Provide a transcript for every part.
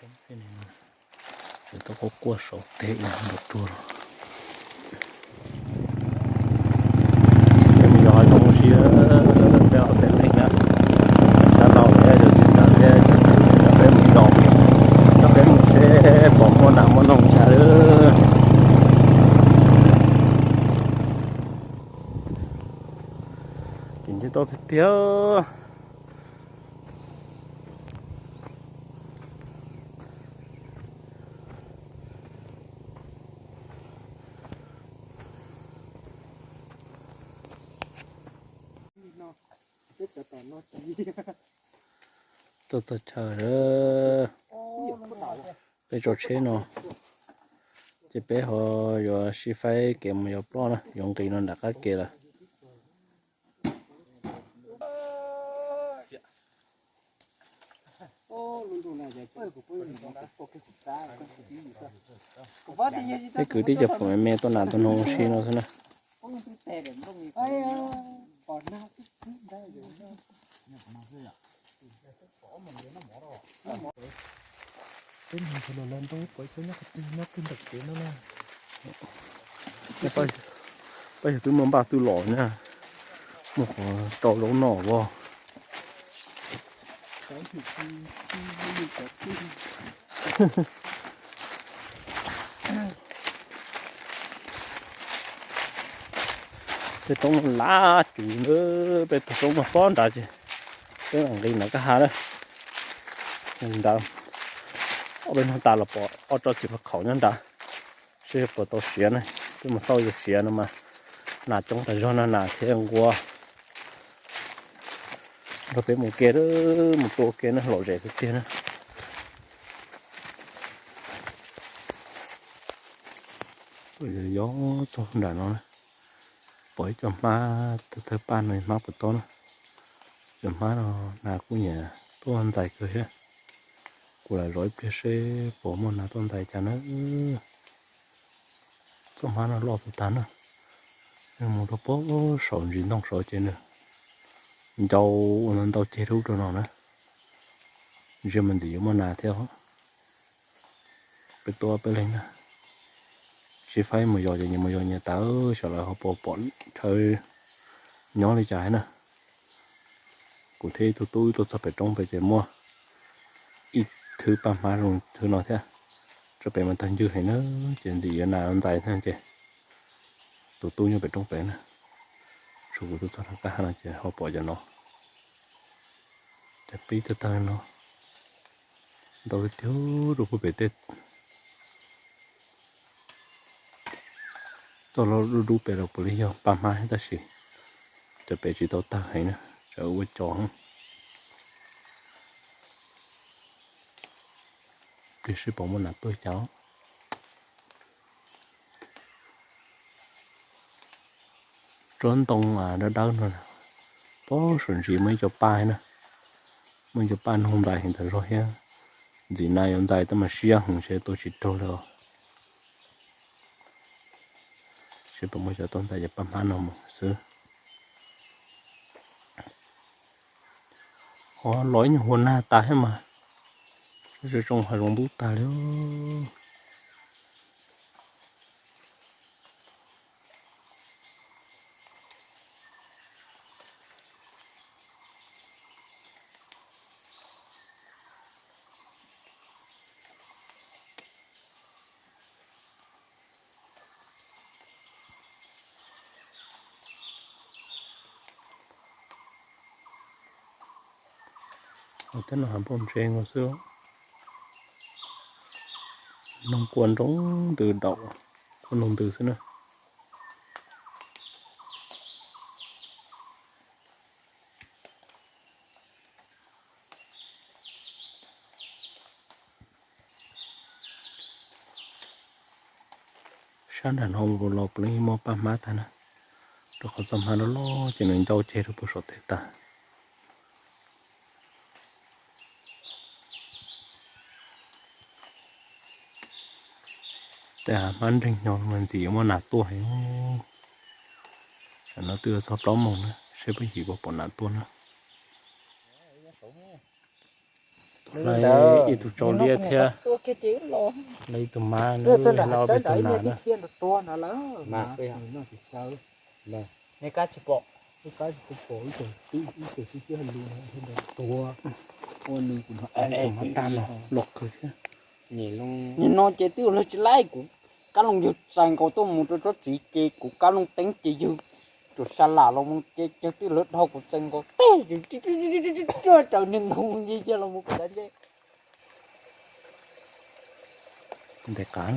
Ces tau quaj quaj saum teg ua ntu tuag los. Peb mus yos hav zoov ua si, peb ob peb leeg na. Tab tom peb yog txiv ntxawm thiab, peb mus yos, peb mus seb puas muaj nas muaj noog cas lawm. Kev nce toj tiag tiag. Tuaj txog chaw lawm, peb tso tsheb no, ces peb ho yuav sib faib kev mus yos ploj na, yuav nqis no nram qab ke lawm. Peb kwv tij cov phoom me me tuaj nas tuaj noog ua si no xwb na. Pab yog twb muaj npaj twb los na, muaj qhov rau zaub noj as. Peb roob lab cuv, peb tug roob no xob nrad ces peb mam nqis nram kwj ha na. Nrad ob peb hnub tas los pom ob tsob txiv phav khaum nyob nrad, seb puas tau siav na. Peb mus xauj yog siav no mas nas coob tas zog no, nas thiab nquab. Nrog peb mus ke, mus tua ke na, lom zem tiag tiag na. Yog txog nram no na, pom ib co hmab thawj thawj paj no, hmab puas tob na. Cov hmab no nas kuj nyiam tuaj ntxais kawg thiab. Kuv lam zov ib pliag seb puas muaj nas tuaj ntxais cas na. Txoj hmab no loj tag tag na. Nws mus rau pem saum ntsis ntoo saud ces nws ncau ua ntau ceg rau ub rau no na. Ntsia mas ntxim yuav muaj nas thiab. Peb tuaj peb leeg na, sib faib mus yos ces nyias mus yos nyias tas, xyov lawv ho puas pom chaw nyob li cas thiab na. Kuv thiab ib tug tub wb tuaj txog pem roob pem ces muaj ib thwb paj hmab zoo thwb no thiab. Tso pem mas tawg ncwg heev na, ces ntxim yuav nas ntxais thiab ces tus tub nyob pem roob pem na. Tshuav kuv tuaj txog rau qab no ces ho pom cov no. Ces peb tawg tawg no ntau tiag rau puag pem tej txoj loj dub dub pem los puav leej yog paj hmab thiab tab sis cov pem tsis tau tawg heev na, tsam ua co. Pliag seb puas muaj nas tuaj cas. Tsob ntoo dawb dawb no, pem saum ntsis muaj ib co paj na, muaj ib co paj noog ntxais heev tas zog thiab. Ntxim nas yuav ntxais tab mas siab heev seb tua tsis raug li os. Seb puas muaj cov tuaj ntxais cov paj hmab no mus xwb. Ho los ib nyuag hua nag tas thiab mas, zoo hav zoov ntub tag li. Ho tej no hav nplooj ntse nkaus xwb. Noog kua nroo ntws daum, kua noog ntws xwb na. Sab nram no los puav leej muaj paj hmab tag na, rau qhov txoj hmab loj loj ces nws ncau ceg rau puag saum teg tag. Tej hav hmab nreeg nyo mas ntxim yuav muaj nas tuaj heev. Tam no twb yuav txog plaub moos na, seb peb yim puas pom nas tuaj na. Ib tug tsaus liab thiab, ib tug mab, los peb tus nas na. Nim no ces twb ua luag tsis laib kuv, kab looj yawg txais nkaus tuaj mus rau tsob txiv ces kuv kab looj teeb ces yawg tsuas sa lam los mus ces yawg twb lawv dhau kuv txais nkaus teg raws niag ntoo yawg los mus kuv dav ntsej. Ntes qav.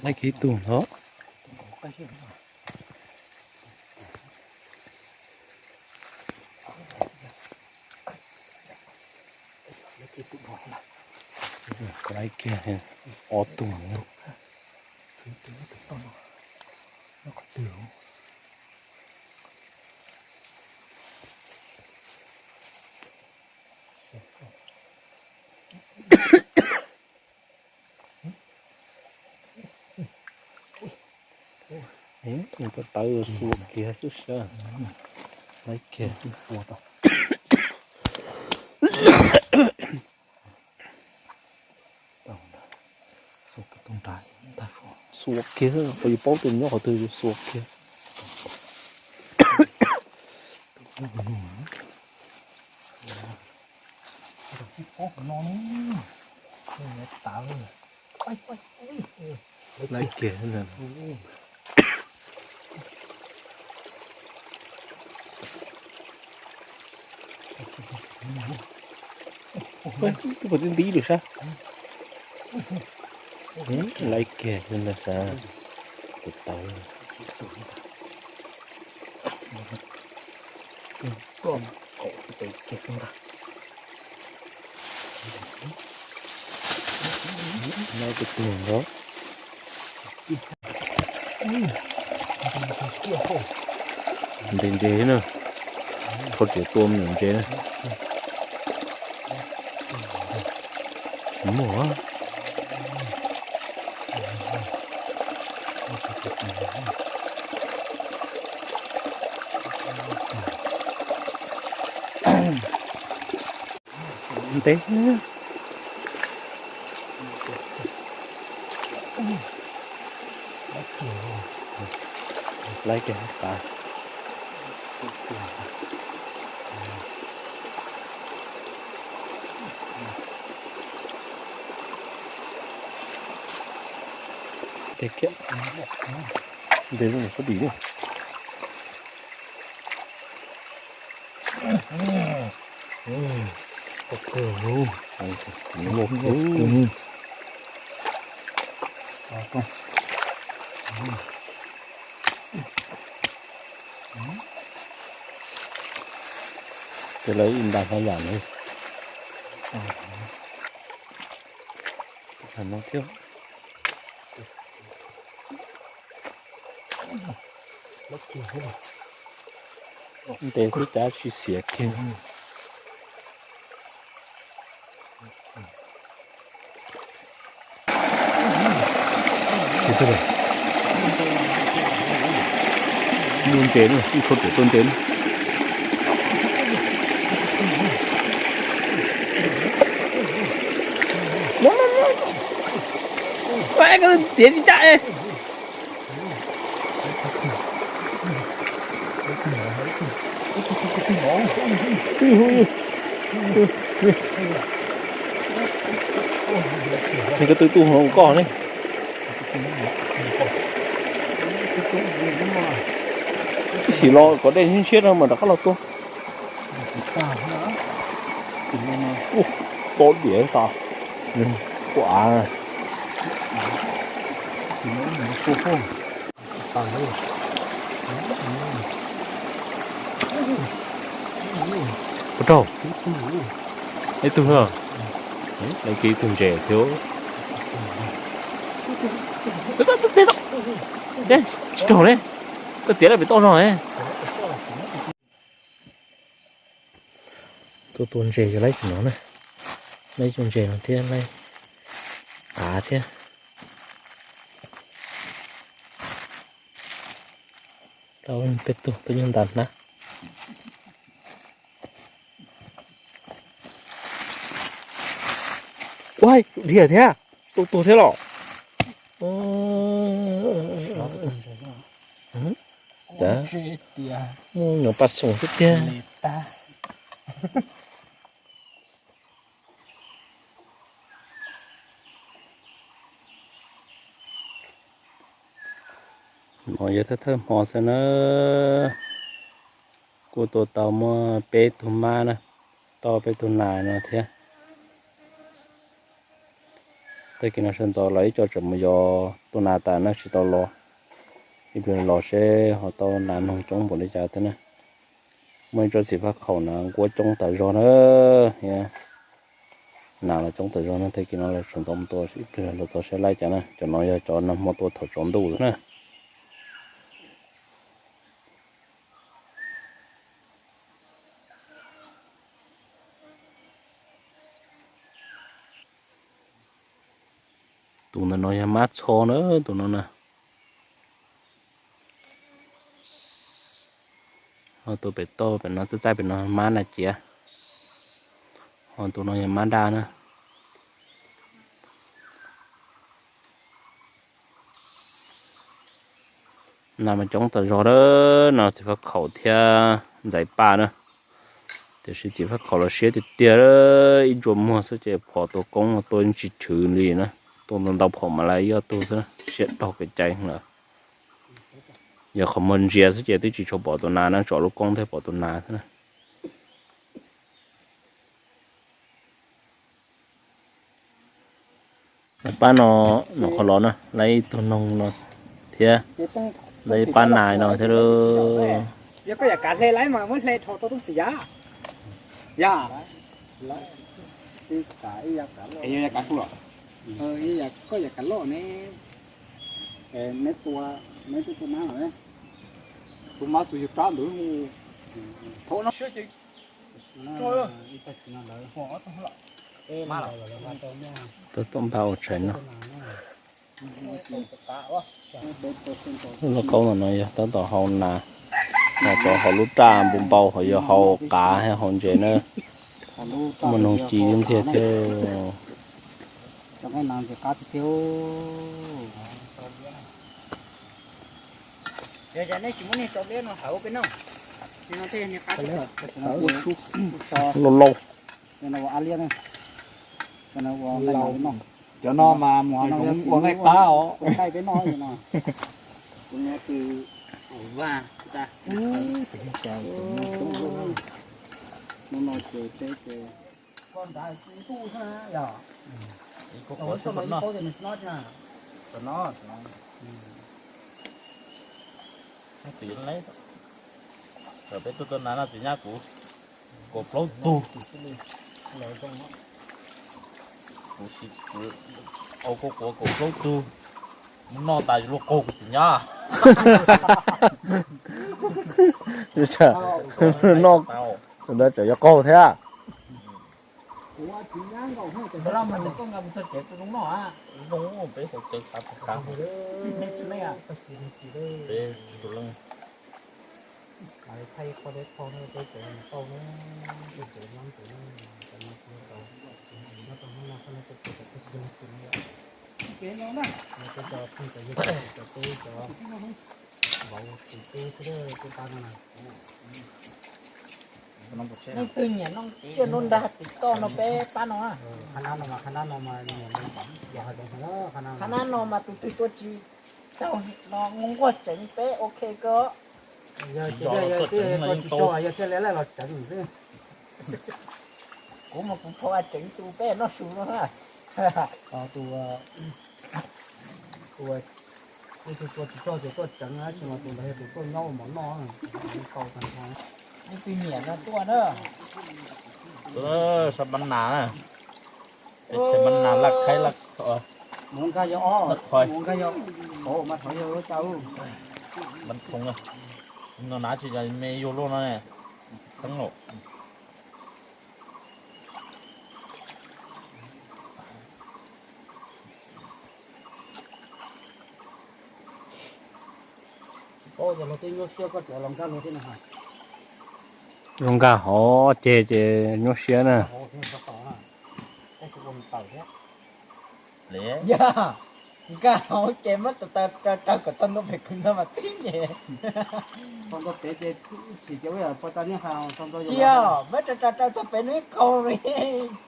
Laib kiag ib tug ntawd. Laib kiag ob tug. Tawv tawv xuas kiag xwb sab. Laib kiag. Xuas kiag, kuv yuav paub tus nyob qhov twg yuav xuas kiag. Laib kiag. Twb puas tib nti lawm sab. Laib kiag xwb ntag sab. Tus tawv. Laib tus tug ntawd. Ntse ntse na. Thauj riam tua me nyuam ntse na. Muaj. Ntev. Laib kiag qav. Ntev kiag. Ntev zoo sab dim na. Ces lawv ib nta hla yam no thiab. Ntev xwb cav tsis xiav kiag. Muaj ntses na, ib tug riam tuaj ntses na. Tiav tsis caj. Nws ko tw tu hauv koj ne. Ib sim los kom dej ntshiab ntshiab no mas rov qab los tua. Ua, to diam xav. Ua av. Puas raug? Ib tug, ib tug ntses thiab. Tsis raug ne, koj txiav lawm pem toj zog ne. Tuaj tua ntses yog laib cov no na, laib cov ntses no thiab laib av thiab. Peb tug tuaj nyob nta hnab. Ua, dhia thiab, tua tuag thiab los. Muaj nyuam pas xoom xwb tiag. No yog thawj thawj hmo xwb na, kuj tua tau muaj peb tug mab na, tau peb tug nas no thiab. Tag kis no sawv ntxov los ib co tseem mus yos tua nas tas na tsis tau los. Ib pliag los seb ho tau nas noog coob npaum li cas thiab na. Muaj ib tsob txiv faj khaum na nquab coob tas zog na, nas los coob tas zog na. Tag kis no los sawv ntxov mus tua ib pliag los txog seb laib cas na. Cov no yog cov nag hmo tua thaum tsaus ntuj na. Tus ntawm no yog mab txho na, tus no na. Ho tus pem toj pem no txaij txaij pem no mab nas ciav. Ho tus no yog mab daj na. Nas mas coob tas zog na, no txiv faj khaum thiab ntxaiv paj na. Tiam sis txiv faj khaum los siab tiag tiag, ib ntsuas muag xwb ces phom tua koob tua tsis chwv li na, tua ntau ntau phom mas lawv ib ob tug xwb, siab dog kev cai lawm. Yog qhov muag ntsia xwb ces twb tsis tshua pom tus nas na, tsuas lub koob thiaj pom tus nas xwb na. Pab no, no qhov los na, lawv ib tug noog no thiab, lawv ib pab nas no thiab. Yog koj yam kav hle lawm mas muab hle rho rau tub txiv yav. Yog, koj yam kav loj ne, neb tua, neb tua mab los, tus mab xus yug rab ntawd, thaum no Tab tom npaj ua tshais no. Lub lauj kaub no no yog tab tom hau nas, ho cov hau lub raj npau npau, ho yog hau qav thiab hau ntses na. Muaj noog ci ntxiag thiab. Lauj lauj. Cov no mas mus ua nqaij qab os. Txiv, peb tuaj tuaj na no txiv nyab kuv kaus plaub tug. Kuv siv au kua quav kaus plaub tug, mus noj tas yuav luag qaug kuv txiv nyab. Noj ntawd tseem yuav qaug thiab. Zoo, peb hauv tsev xav tau kav hauv. Peb tus leej. Leej twg nyiam noj tsiaj noj nrag tim toj no peb pab no. Qhov nab no mas tus twg tua tsis tau no nquag tseev peb ok kawg. Kuv mas kuv phau a tseev tus peb noj su no na. Tus, tus, tus tua tsis tau ces tuaj tseev na, tsis mas tus ntawd yog tus tuaj nyob ua mov noj, tau tag nrho. Leej twg nyiam no tuaj na. Sab mab nas na. Mab nas laj khaib laj, laj qhoi. Mab thoo, no nav tsis me yuag luaj no ne. Txheeb lawm. Zoo nkag hov ceg ces nyuaj siab na. Yog nkag hauv ces muab taws taws kom txog ntua pem kwv Ntxhoo mas tib nyem. Tsis yog, muab taws taws taws txog pem nws ib qau li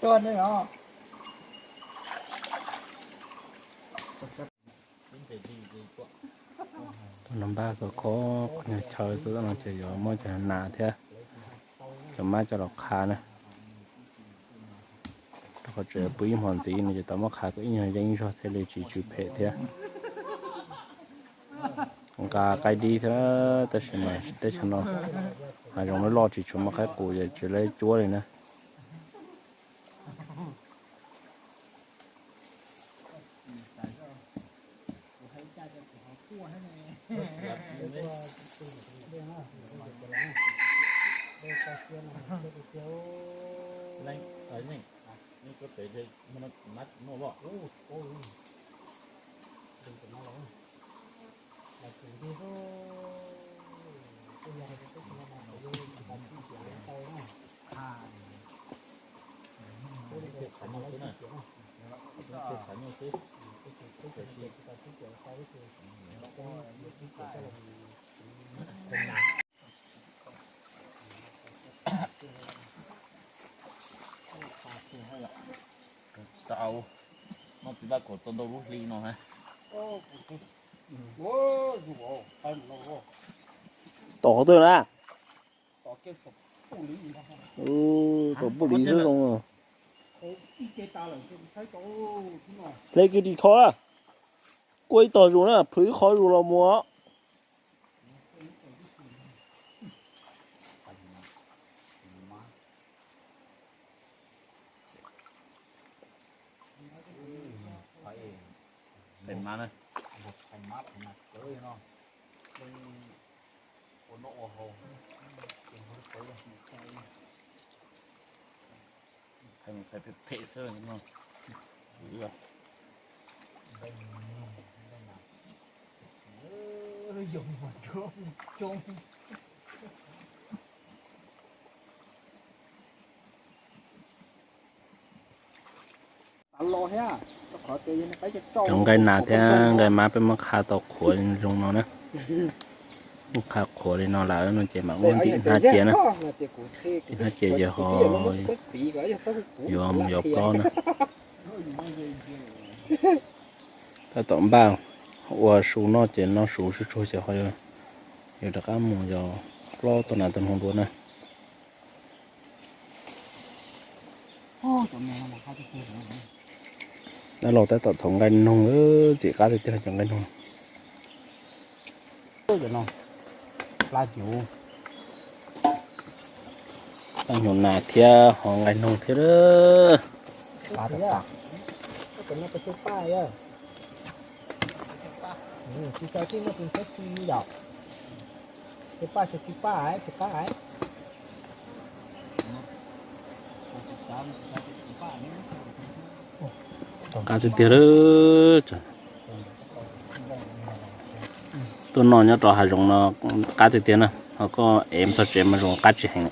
tuag nws os. Tus no npaj kho kho qhov nyuag chaw xwb no ces yuav muab cov nas thiab cov mab coj los qha na. Rau qhov tseem pw ib hmos ntxiv no ces tau muab qha kom ib nyuag yeeb zog thiaj li tsis tsw phem thiab. Nqa qaib dib thiab, tab sis mas teb chaws no hav zoov loj loj tsis tshua muaj qaib qus ces tsis lawv cuab li na. Tsis tau, noj txiv vaj kaum tau ntau lub hli no na. Tom qhov twg na? Tom pub li xwb zoo. Hle kiag ris tsho na. Kua ib tog zus na, plhws ib qho zus los mus. Phem mas na. Phem phem xwb no. Cov nqaij nas thiab nqaij mab peb muab qha tau qhuav zoo no na. Muab qha qhuav li no lawm no ces mam muab ntim hnab cia na. Ntim hnab cia ces ho yuav mus yos plob na. Tab tom npaj ua su noj ces noj su tsuag tsuag ces ho yuav rov qab mus yos plob tau nas tau noog dua na. Dab laug tab tom txhov nqaij noog, ntxim qab tiag tiag cov nqaij noog. Plab hnyuv nas thiab ho nqaij noog thiab. Qab tiag tiag lawm. Tuaj noj nyob rau hav zoov no qab tiag tiag na, ho koj ev txog tsev mas zoo qab tsis heev.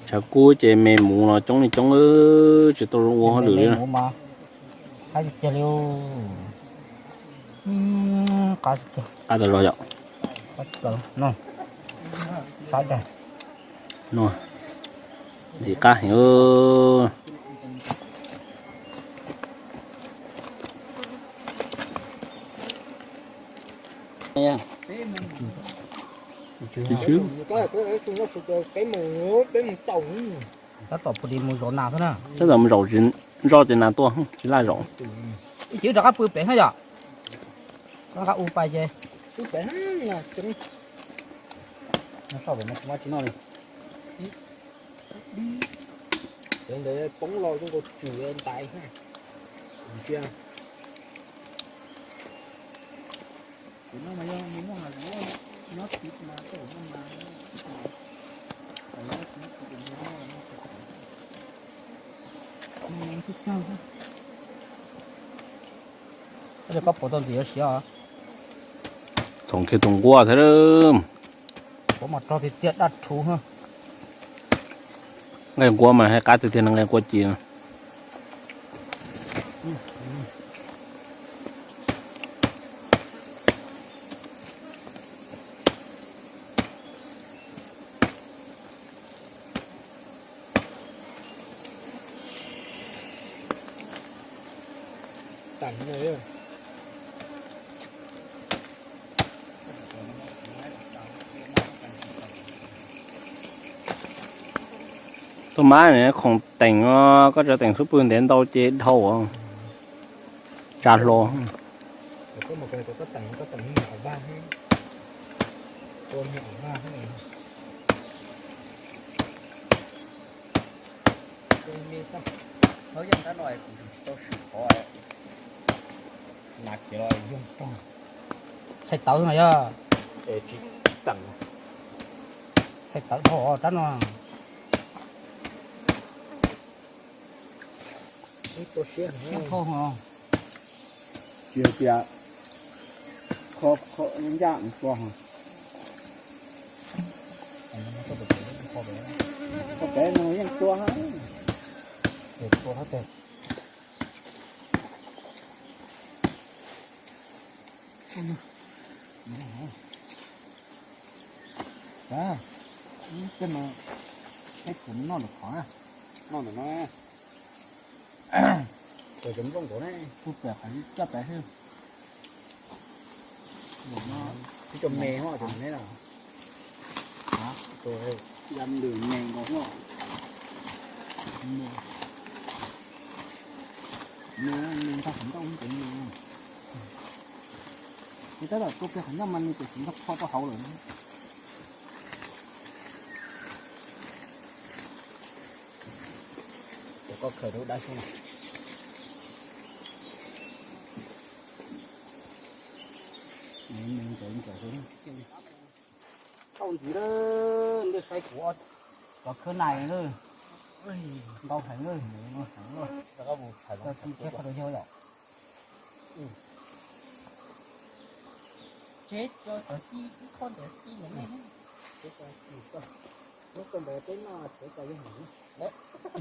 Tshav kub ces me muv los coob li coob, tsis tau zoo ua hauj lwm li. Qab tau zog yom. Ntxim qab heev. Tab tom mus zaum nas xwb na. Tab tom mus zaum tsis ntsoj ces nas tuaj tsis laj zaum. Ib chim rov qab pw pem thiab yom. Rov qab u pais ces. Ntawd poob los zoo nkaus tswm ntais na. Koj puas tau ntxim yuav siav os? Txhoov kiag tus nquab thiab. Puas mas rog tiag tiag daj rhuv. Nqaij nquab mas hais qab tiag tiag, nqaij nquab ci no. Tus mab ne khoom teem, koj tsuas teem xub pwg ntev ntau ces dhau, tsa hlo. Txhais tawv no yog, txhais tawv dhau rab no. Siab dhau. Tsis tias kho ncaj mus txua ho. Kho pem no yeej txua. Tej no, peb kuv noj lawm qhov na. Noj ntawm no. Kuv pem qhov coj pem xwb. Ib co me hos cov neb na. Yam lwm me nkaus hos. Me, me ntag qhov ncauj cov me. Ces tab tom tua kiag qhov ncauj mas nws txawm ntog kho rau hauv lawm. Ces koj khaws rau dab xyoob. Tau ntxiv lawm, nej saib kuv cov khawb nais lawm. Ntau heev lawm. Tsis tshiab kho rau yawg yom. Tsev cov tij ib qho ntawd tij ntawd nej.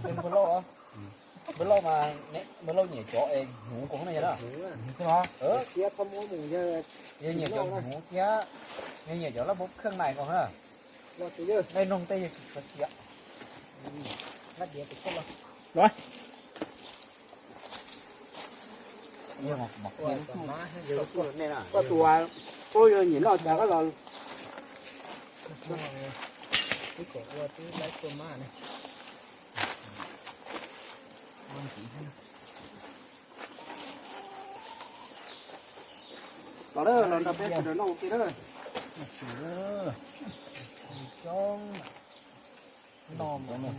Npawg Lauj, npawg Lauj mas, npawg Lauj nyiam cov es hnyuv nkaus na yog na. Yog nyiam cov hnyuv thiab, yog nyiam cov laj muab kheej nais nkaus na. Dej noog tej yog tsis tshua siav. Koj tus, koj yog nyiam noj cas koj los. Los, los nrog peb sawv daws noj ua ke na. Los, los peb sawv daws noj lawm.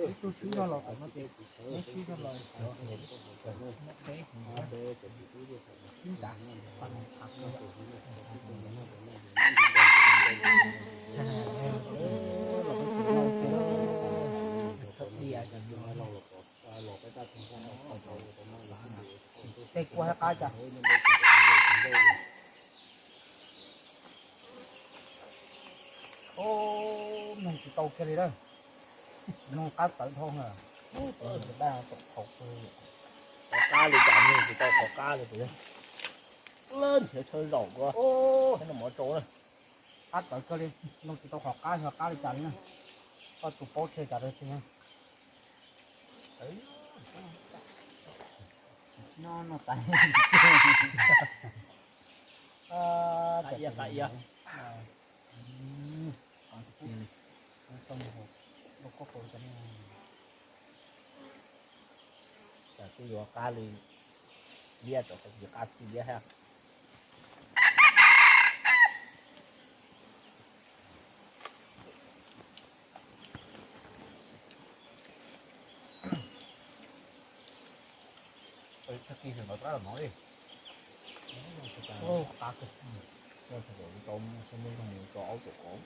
Ib tug sib zog los tom no ces, ib sib zog los. Tej kua hab qab cas. Ub, mloog tsis tau kiag li lawm. Mloog qab tawv dhau na. Daj tau qhov qab li cas mloog tsis tau qhov qab li. Lab nrhiav chaw zaum ko, no mov tsau na. Qab tawv kawg li, mloog tsis tau qhov qab, qhov qab li cas li na. Koj tus paub tseg cas rau tseg na. No no tas. Qab ia, qab ia. Cas twb yuav qab li liab, tsam qhov tsis qab txij liab thiab. Tag kis sawv ntxov rov qab los no li. Qab kawg. Tau aub tom qauv.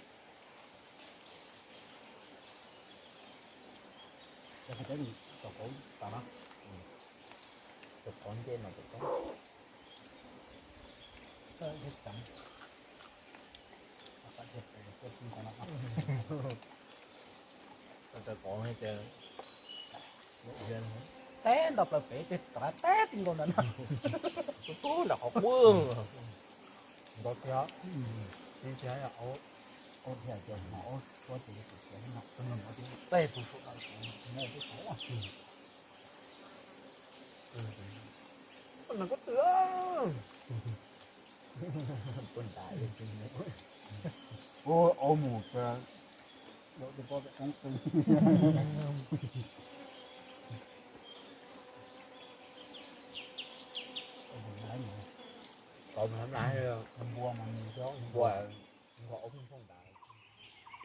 Tom qauv tas na. Tom qauv nce no tom qauv. Teb nto plaws pem ces rov qab teb ti nkaus ntawd no. Tub tub nram qhov quaj. Nto tiag. Tib tiag, aub thiaj tias no, aub suab ces tej tus saum no, tus saum no. Nws koj twg? Ua aub mus, aub mus roob qeeg.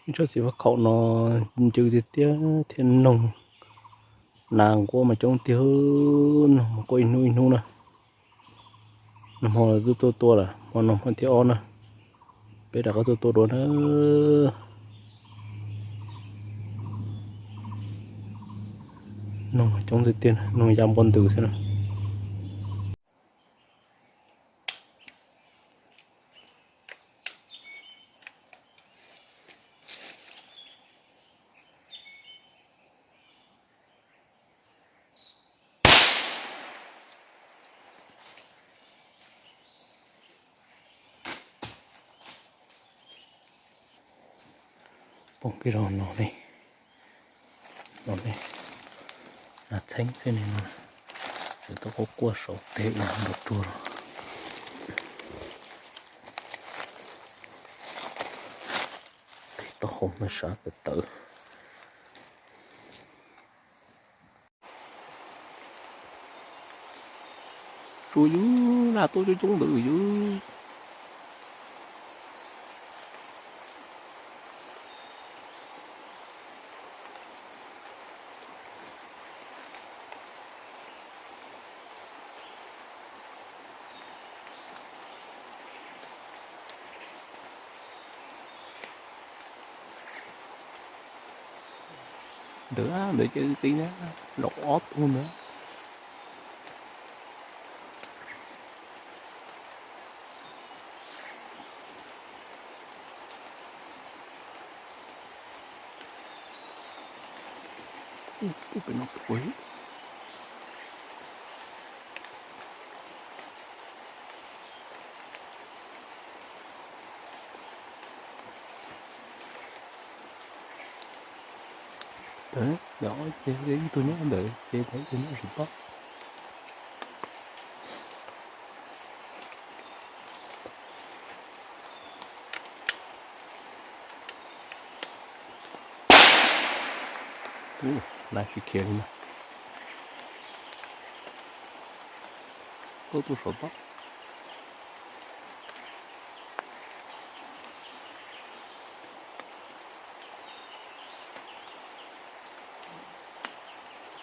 Tsob txiv faj khaum no ncw tiag tiag thiab, noog nas nquab mas coob tiag, noog mas quaj ib hnub ib hnub na. Nag hmo twb tuaj tua lawm, hmo no hmo thib ob na. Peb rov qab tuaj tua dua na. Noog coob tiag tiag, noog ya npua ntws xwb na. Poob peb los no ne, no ne, nas txheeb xwb ne no, tseem tau quaj quaj saum teg ua npua tuag los. Tau qhov no sab tawv tawv. Tsuas yus nas tuaj coob coob ntawd yus. Ntawd, ntawd ces qis na, los ob tug ntawd. Ub, pem no puas. Ntawd, ntawd ces ib tug nyob ntawd ces ib tug nyob saum toj. Ub, laj tsis khiav li na. Tuaj tuaj saum toj.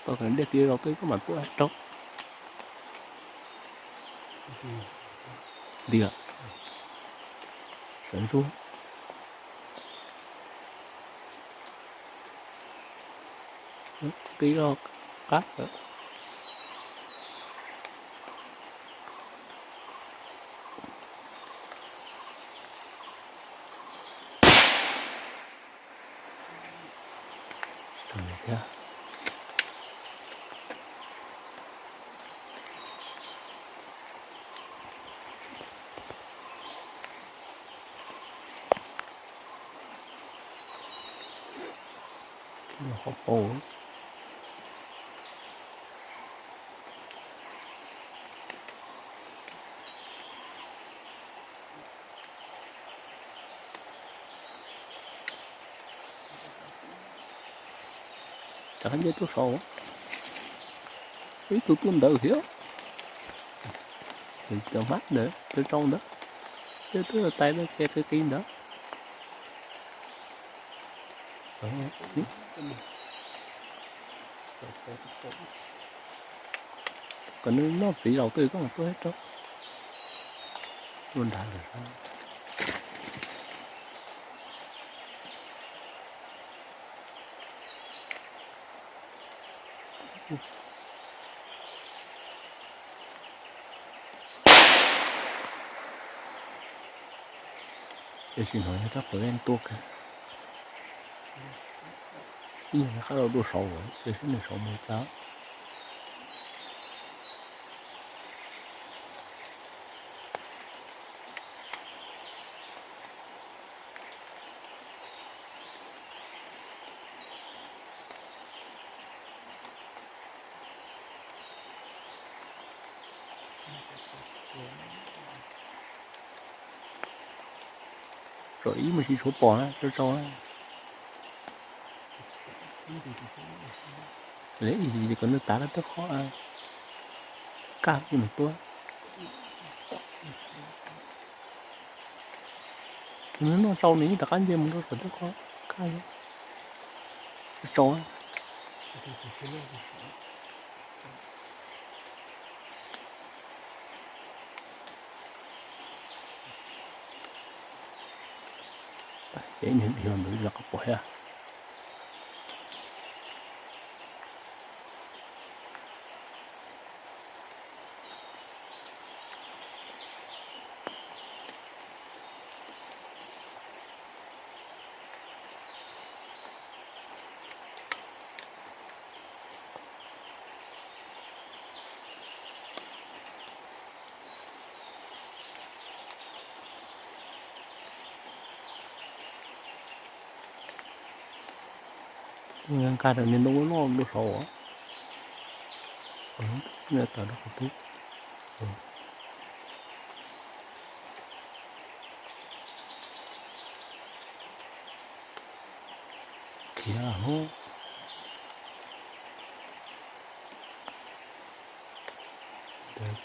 Tau tas dej txiv los tej koj mam tuaj rau. Nti lawm. Sawv ntsuag. Qis los qab lawm. Thiab. Qhov paus. Rov qab nce tuaj saud. Ib tug tuaj ntawd thiab. Cov hmab ntawd, cov rau ntawd. Twb twb tais ntawd ces qis qis ntawd. Kom nws noj txiv zaum twg koj mam tuaj thiab rau. Ua dag lawm sab. Tiam sis hnov yog rab qhov yeej tuaj kawg. Ib nyuag qab los dua saud, cia seb nws saud mus cas. Tsom ib mus tsis tshuav pom na, tsau tsau na. Ib yim kom nws tav rau tej qhov kaj mus tuaj. Nws noj tsau nws yeej rov qab nce mus rau saum tej qhov kaj. Tsau. Ces niag diav ntawd rov qab pom thiab. Nqa rau niag ntoo loj loj saud. Nws tawm rau qhov twg? Khiav hov.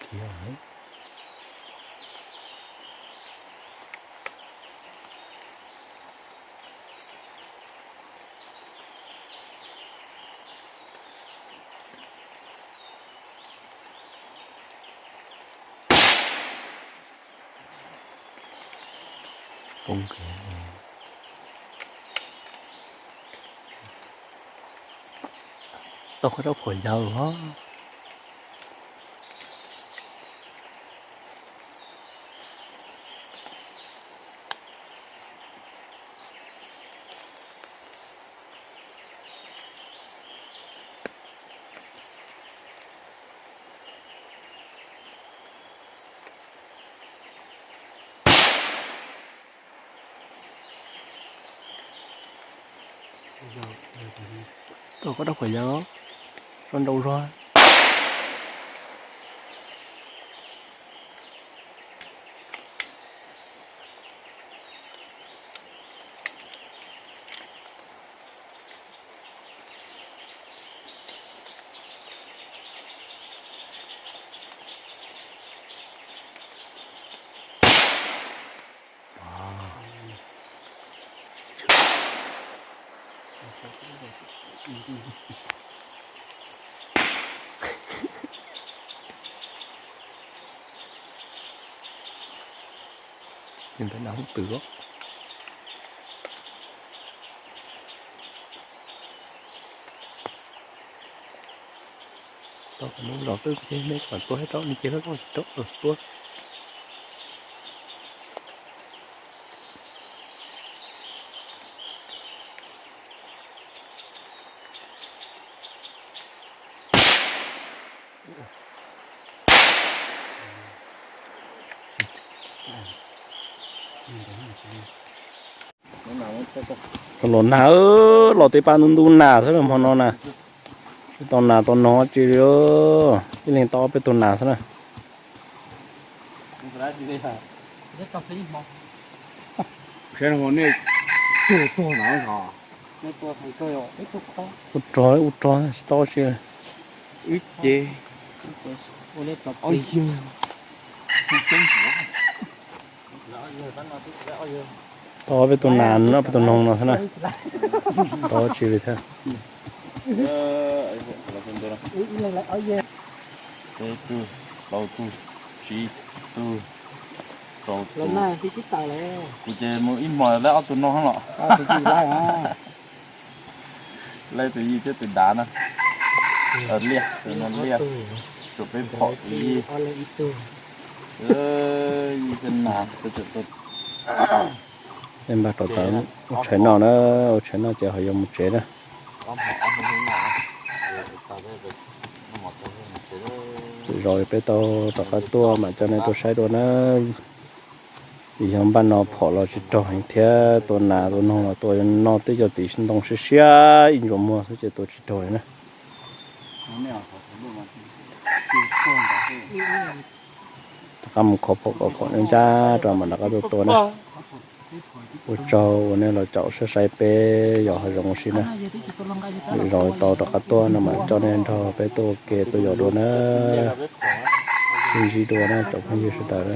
Khiav hov. Poob kiag. Tau qhov rau phom yawg hov. Tau qhov rau phom yawg, rau nraum zog. Ntawd na hub twm os. Tau qhov no zov twb ces nej kom tuaj thiab rau, nej cia thiab rau, rau tuaj. Los nag, los tej pab ntub ntub nas xwb hmo no na. Tsis tau nas tau noog tsi li, ib leeg tau ob peb tug nas xwb na. Ua rog ua rog tsis tau tsi. Tau ob peb tug nas, ob peb tug noog no xwb na. Tau tsi li thiab. Peb tug, plaub tug, tsib tug, rau tug. Kuv ces mus ib hmos laib ob tug no los. Laib tus yij thiab tus dav na. Liaj, tus no liaj. Tsuas peb phom tus yij. Yij thiab nas. Peb npaj rau taws ua tshais noj na, ua tshais noj ces ho yuav mus tsev na. Lwm zaus peb tau rov qab tuaj mam coj nej tuaj saib dua na. Vim yog npaj no phom los tsis raug heev thiab tua nas tua noog los tua no twb cov txiv ntoo siab siab ib ntsuas muag xwb ces tua tsis raug li na. Rov qab mus kho phom kom phom ncab ncab rau mam rov qab tuaj tuaj na. Ua tsaug uas nej los caum saib saib peb yos hav zoov ua si na. Lwm zaus tau rov qab tuaj no mam coj nej nrog peb tuaj ua ke tuaj yos dua na. Sib ntsib dua na tsoom phooj ywg sawv daws na.